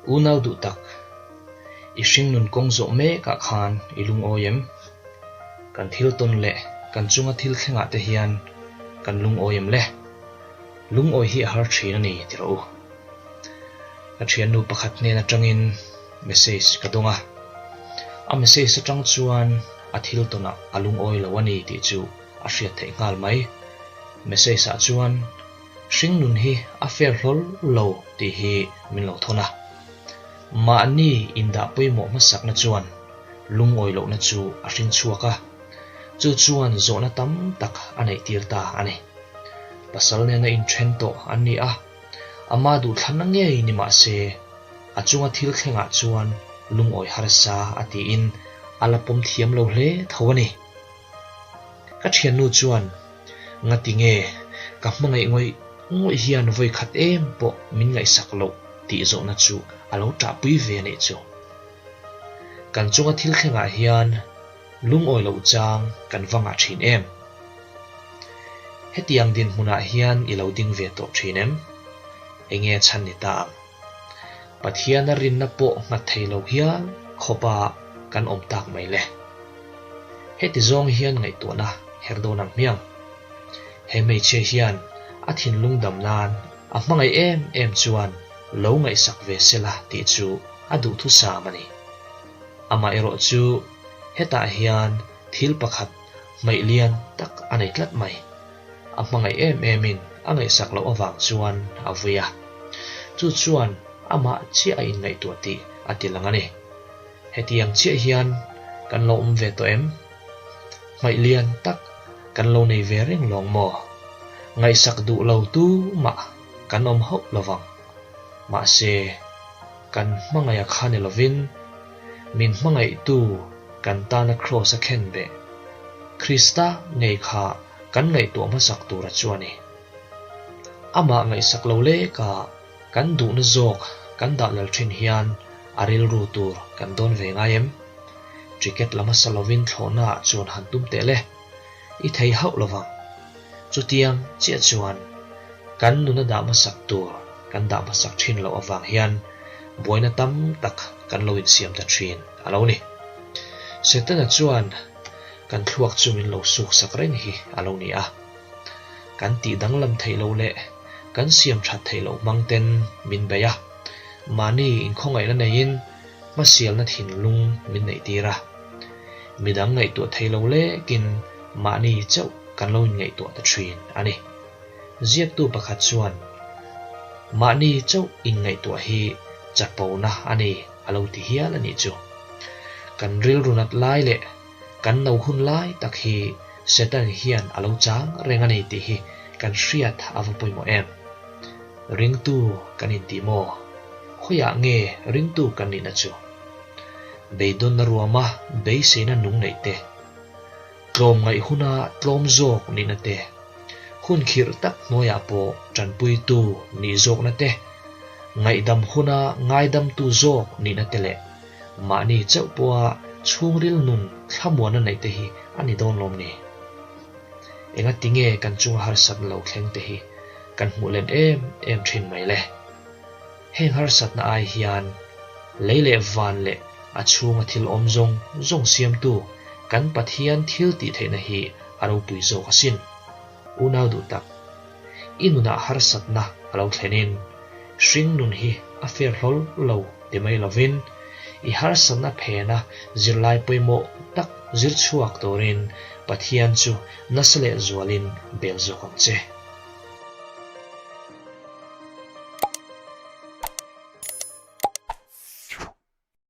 Unau duh tak, i hringnun kawng zawh mekah khan i lungawi em? Kan thil tawn leh kan chunga thil thlengah te hian kan lungawi em le? Lungawi hi a har thin a ni ti rawh u. Ka thiannu pakhat hnen atangin message ka dawng a, a message atang chuan a thil tawnah a lungawi lo a ni tih chu a hriat theih nghal mai. Message ah chuan Hringnun hi a fair hlawl lo tih hi min lo thawn a. Mahni indah pawimawh hmasakna chuan lungawi lohna chu a hring chhuak a, chu chuan zawhna tam tak a neih tir ta a ni. Pasal nena inthen tawh an ni a, ama duhthlanna ngei ni mah se, a chunga thil thlengah chuan lungawi harsa a tiin a la pawm thiam lo hle tho a ni. Ka thiannu chuan Ngati nge ka hmangaih ngawih ngawih hian vawi khat em pawh min ngaihsak loh tih zawhna chu a lo ṭahpui ve anih chu. Kan chunga thil thlengah hian lungawi loh chang kan va ngah ṭhin em? Hetiang dinhmunah hian i lo ding ve tawh ṭhin em? Enge chhan ni ta ang? Pathiana rinna pawh nghat thei lo hial khawpa kan awm tak mai le. Heti zawng hian ngaihtuahna her dawn ang hmiang. He hmeichhia hian a thinlung dam nan a hmangaih em em chuan lo ngaihsak ve sela tih chu a duhthusam a ni. Amaherawh chu hetah hian thil pakhat hmaih lian tak a nei tlat mai. A hmangaih em emin a ngaihsak loh avang chuan a vui a. Chu chuan amah chiah a inngaihtuah tih a ti lang a ni. Hetiang chiah hian kan lo awm ve tawh em? Hmaih lian tak kan lo nei ve reng lawng maw? Ngaihsak duh lo tu mah kan awm hauh lo vang. Mahse, kan hmangaih a kha ni lovin, min hmangaihtu kan tana kraws a khen beh Krista ngei kha kan ngaihtuah hmasak tura chu a ni. Amah ngaihsak lo leka kan duhna zawk kan dah lal thin hian a rilru tur kan dawn ve ngai em? Ticket la hmasa lovin thlawhnaah chuan han tum teh le. I thei hauh lovang. Chutiang chiah chuan kan nuna dah hmasak tur kan dah hmasak thin loh avang hian buaina tam tak kan lo insiam ta thin a lo ni. Setana chuan kan thluak chu min lo suksak reng hi a lo ni a. Kan tih danglam theih loh leh kan siam that theih loh hmang ten min bei a, mahni inkhawngaihna neiin hmasialna thinlung min neih tir a. Midang ngaihtuah thei lo lekin mahni chauh kan lo inngaihtuah ta thin a ni. Ziaktu pakhat chuan, Mahni chauh inngaihtuah hi chapona a ni a lo ti hial a nih chu. Kan rilru nat lai leh kan no hun lai tak hi Satan hian a lo chang reng a ni tih hi kan hriat a va pawimawh em? Ringtu kan inti maw? Khawiah nge ringtu kan nihna chu? Beidawnna ruama beiseina nung neih te, tlawmngaih huna tlawm zawk nihna te, hun khirh tak hnuaiah pawh tanpuitu nih zawkna te, ngaihdam huna ngaidamtu zawk nihna te leh mahni chauh pawha chhungril nun thlamuanna neih te hi a ni dawn lawm ni? Engati nge kan chunga harsatna lo thleng te hi kan hmuh len em em thin mai le? Heng harsatna ai hian lei leh van leh a chhunga thil awm zawng zawng siamtu kan Pathian thil tih theihna hi a ropui zawk asin. Unau duh tak, i nunah harsatna a lo thlenin hring nun hi a fair hlawl lo ti mai lovin i harsatna phena zirlai pawimawh tak zir chhuak turin Pathian chu nasa leh zualin bel zawk ang che.